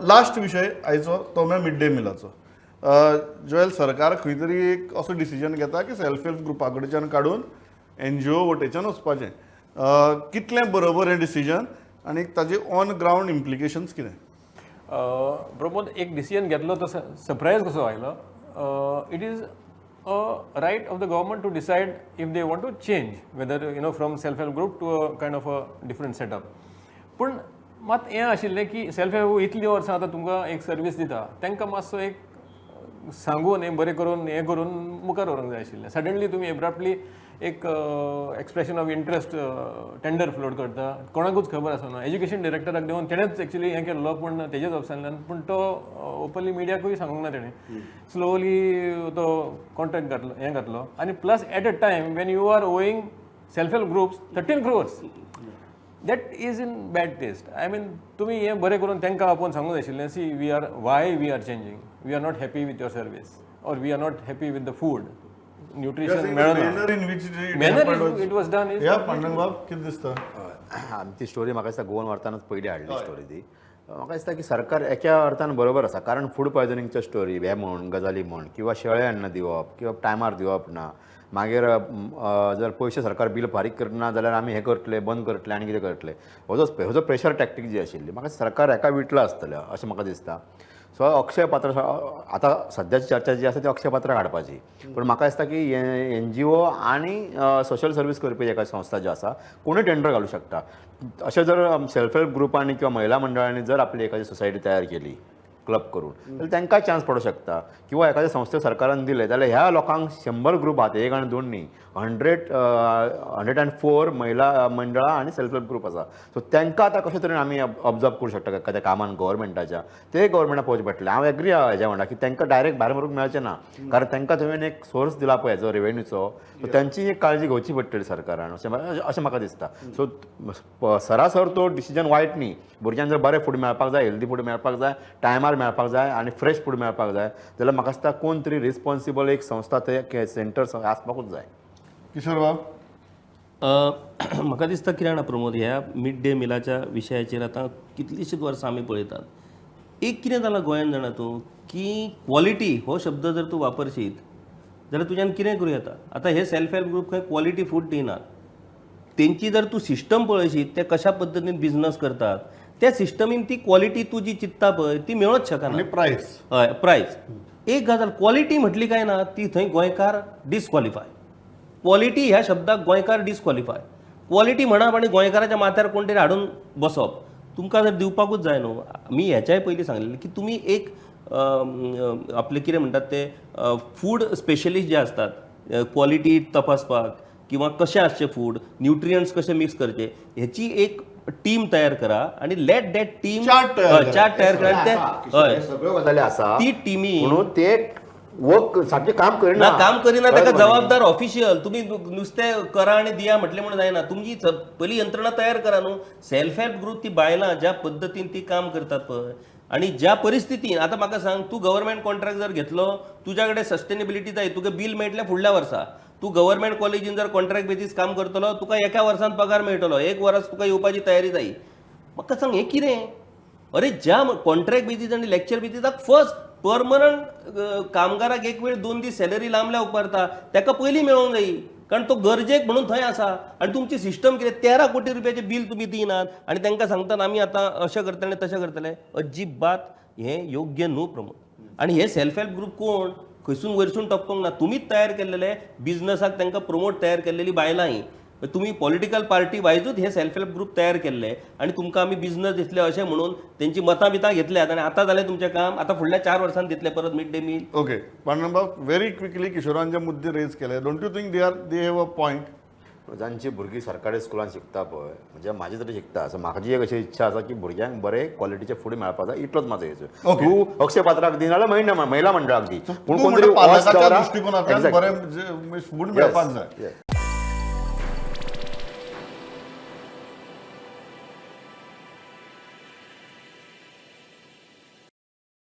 Last विशय आयचो तो म्हळ्यार मिड डे मिलाचो. जोएल, सरकार खंय तरी एक असो डिसिजन घेता की सेल्फ हेल्प ग्रुपा कडच्यान काडून एनजीओ वटेच्यान वचपाचें. कितलें बरोबर हें डिसिजन आनी ताजे ऑन ग्रावंड इम्प्लिकेशन्स कितें? प्रमोद, एक डिसिजन घेतलो तो सरप्रायज कसो आयलो. It is a right of the government to decide if they want to change, whether from self help group to a kind of a different setup. पूण मात हें आशिल्लें की सेल्फ हेल्प इतलीं वर्सां आतां तुमकां एक सर्वीस दिता, तांकां मातसो एक सांगून हें बरें करून हें करून मुखार व्हरूंक जाय आशिल्लें. सडनली तुमी एब्रप्टली एक expression of interest tender float करता, कोणाकूच खबर आसना. एज्युकेशन डिरेक्टराक देवन तेणेच एक्चुली हें केल्लो, पूण तेजेच ऑफिसांतल्यान, पूण तो ओपनली मिडियाकूय सांगूंक ना. तेणें स्लोली तो कॉन्ट्रॅक्ट घातलो, हें घातलो आनी plus at a time when you are owing self help groups 13 crores, that is in bad taste. I mean, तुमी हें बरें करून तांकां आपोवन सांगूंक जाय आशिल्लें, see, we are why we are changing, we are not happy with your service or we are not happy with the food, nutrition मेळना. Manner in which manner it was done is ह्या पांडुरंग, कितें दिसता? आमी ती story म्हाका दिसता Goan वार्तानच पयली हाडली स्टोरी ती. म्हाका दिसता की सरकार एका अर्थान बरोबर आसा, कारण फूड पॉयजनिंगच्यो स्टोरी हे म्हण गजाली म्हण किंवा शेळे अन्न दिवप किंवा टायमार दिवप ना, मागीर जर पयशे सरकार बील फारीक करना जाल्यार आमी हें करतले, बंद करतले आनी कितें करतले, हो जो प्रेशर टॅक्टीक जी आशिल्ली, म्हाका सरकार हेका विटलां आसतलें अशें म्हाका दिसता. सो अक्षय पात्र, आतां सद्याची चर्चा जी आसा ती अक्षय पात्र हाडपाची, पूण म्हाका दिसता की एनजीओ आनी सोशल सर्वीस करपी एका संस्था ज्यो आसा, कोणूय टेंडर घालूं शकता. अशें जर सेल्फ हेल्प ग्रुपांनी किंवा महिला मंडळांनी जर आपली एखादी सोसायटी तयार केली क्लब करून, जाल्यार तांकां चान्स पडूंक शकता. किंवा एखाद्या संस्थेक सरकारान दिलें जाल्यार ह्या लोकांक 100 ग्रुप आहात, एक आनी दोन न्ही, 104 महिला मंडळां आनी सेल्फ हेल्प ग्रुप आसा. सो तांकां आतां कशे तरेन आमी ऑब्जर्व करूं शकता एखाद्या कामान गव्हर्मेंटाच्या, ते गव्हर्मेंटाक पळोवचें पडटलें. हांव एग्री आहा हेज्या वांगडा की तांकां डायरेक्ट भायर मारूंक मेळचें ना, कारण तांकां तुवें एक सोर्स दिला पळय हेजो रेवेन्यूचो, सो तांची एक काळजी घेवची पडटली सरकारान, अशें म्हाका दिसता. सो सरासर तो डिसिजन वायट न्ही. भुरग्यांक जर बरें फूड मेळपाक जाय, हेल्दी फूड मेळपाक जाय, टायमार मेळपाक जाय आनी फ्रेश फूड मेळपाक जाय, जाल्यार म्हाका दिसता कोण तरी रिस्पॉन्सिबल एक संस्था ते सेंटर आसपाकूच जाय. किशोर बाब. म्हाका दिसता कितें जाणा प्रमोद, ह्या मिड डे मिलाच्या विशयाचेर आतां कितलींशींच वर्सां आमी पळयतात. एक कितें जालां गोंयान जाणा तूं, की क्वॉलिटी हो शब्द जर तूं वापरशीत जाल्यार तुज्यान कितें करूं येता. आतां हे सेल्फ हेल्प ग्रुप खंय क्वॉलिटी फूड दिनात. तेंची जर तूं सिस्टम पळयशीत, ते कशा पद्दतीन बिजनस करतात, त्या सिस्टमीन ती क्वॉलिटी तूं जी चिंत्ता पळय ती मेळोच शकना. आनी प्रायस. हय, प्रायस. एक गजाल, क्वॉलिटी म्हटली काय ना ती थंय गोंयकार डिस्क्वॉलिफाय. क्वॉलिटी ह्या शब्दाक गोंयकार डिस्क्वॉलिफाय. क्वॉलिटी म्हणप आनी गोंयकाराच्या माथ्यार कोण तरी हाडून बसप. तुमकां जर दिवपाकूच जाय न्हू, मी ह्याच्याय पयलीं सांगलेलें की तुमी एक आपले कितें म्हणटात ते फूड स्पेशलिस्ट जे आसतात, क्वॉलिटी तपासपाक किंवा कशें आसचें फूड, न्युट्रियंट्स कशे मिक्स करचे, हेची एक टीम तयार करा आनी let that team Chart तयार करा. चार्ट तयार करा आनी ते हय सगळ्यो गजाली आसा. ती टिमी म्हणून ते वर्क सारकें काम करिना. ना, काम करिना. ताका जबाबदार ऑफिशियल. तुम्ही नुस्तें करा आनी दिया म्हटलें म्हणून जायना. तुमची पयली यंत्रणा तयार करा न्हू. सेल्फ हेल्प ग्रुप ती बायलां ज्या पद्दतीन ती काम करतात पळय आनी ज्या परिस्थितीन, आतां म्हाका सांग, तूं गव्हर्मेंट कॉन्ट्रॅक्ट जर घेतलो, तुज्या कडेन सस्टेनेबिलिटी जाय. तुका बील मेळटलें फुडल्या वर्सा. तूं गव्हर्मेंट कॉलेजीन जर कॉन्ट्रॅक्ट बेजीस काम करतलो, तुका एका वर्सान पगार मेळटलो, एक वर्स तुका येवपाची तयारी जाय. म्हाका सांग, हें कितें? अरे, ज्या कॉन्ट्रॅक्ट बेजीस आनी लेक्चर बेजीसाक फर्स्ट परमनंट कामगाराक एक वेळ 2 दीस सॅलरी लांबल्या उपकारता, ताका पयलीं मेळोंक जायी, कारण तो गरजेक म्हणून थंय आसा. आनी तुमची सिस्टम कितें? 13 कोटी रुपयाचें बील तुमी दिनात आनी तांकां सांगतात आमी आतां अशें करतले आनी तशें करतले. अजिबात हें योग्य न्हू प्रमोद. आनी हे सेल्फ हेल्प ग्रुप कोण खंयसून वयरसून टपकोंक ना. तुमीच तयार केल्लेले, बिजनसाक तांकां प्रमोट तयार केल्लेली बायलां ही. तुमी पॉलिटिकल पार्टी वायजूच हे सेल्फ हेल्प ग्रुप तयार केल्ले आनी तुमकां आमी बिजनस दितले अशें म्हणून तेंची मतां बितां घेतल्यात आनी आतां जालें तुमचें काम. आतां फुडल्या 4 वर्सांनी दितले परत mid day meal. Okay Pandurang बाब, व्हेरी क्विकली, किशोरान जे मुद्दे रेज केले, don't you think they have a point? जांची भुरगीं सरकारी स्कुलान शिकता पळय, म्हणजे म्हाजी तरी शिकता, सो म्हाका जी एक अशी इच्छा आसा की भुरग्यांक बरे क्वॉलिटीचे फूड मेळपाक जाय, इतलोच म्हाजो हेजो. तूं अक्षय पात्राक दी नाजाल्यार महिला मंडळाक दी, पूण कोण तरी पालकाच्या दृष्टिकोनांतल्यान बरें फूड मेळपाक जाय.